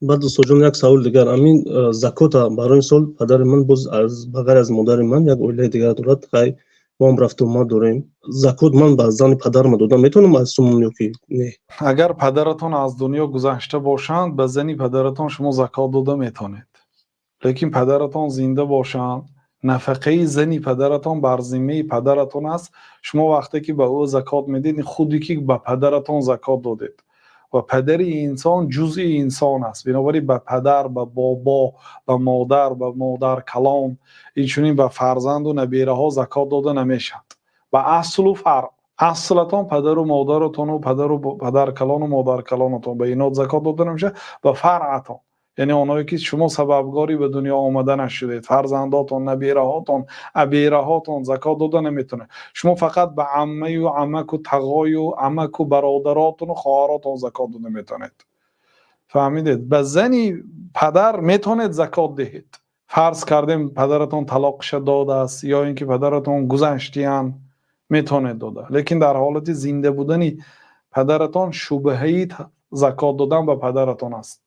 Баъд, устодҷон, як савол дигар. Амин закота барои мисол, падари ман боз аз ба ғайр аз модари ман як оилаи дигар дорад. Хай, мо ҳам рафтуомад дорем. Закот ман ба зани падарама дода метавонам аз сумон ё ки не? Агар падаратон аз дунё гузашта бошанд, ба зани падаратон шумо закот дода метавонед. Лекин падаратон зинда бошанд, нафақаи зани падаратон бар зиммаи падаратон аст. Шумо вақте ки ба ӯ закот медиҳед, худе ки ба падаратон закот додед, ва падари инсон ҷузъи инсон аст. Бинобар ин ба падар, ба бобо, ба модар, ба модаркалон, инчунин ба фарзанду набераҳо закот дода намешавад. Ба аслу фаръ, аслатон падару модаратону падару падаркалону модаркалонатон, ба инҳо закот дода намешавад. Ба фаръатон, яъне онҳое ки шумо сабабгори ба дунё омаданаш шудед, фарзандотон, набераҳотон, абераҳотон, закот дода наметавонед. Шумо фақат ба аммаю амаку, тағою амаку, бародаротону хоҳаротон закот дода метавонед. Фаҳмидед? Ба зани падар метавонед закот диҳед. Фарз кардем, падаратон талоқша додааст ё ин ки падаратон гузаштиянд, метавонед дода. Лекин дар ҳолати зинда будани падаратон шубҳаи закот додан ба падаратон аст.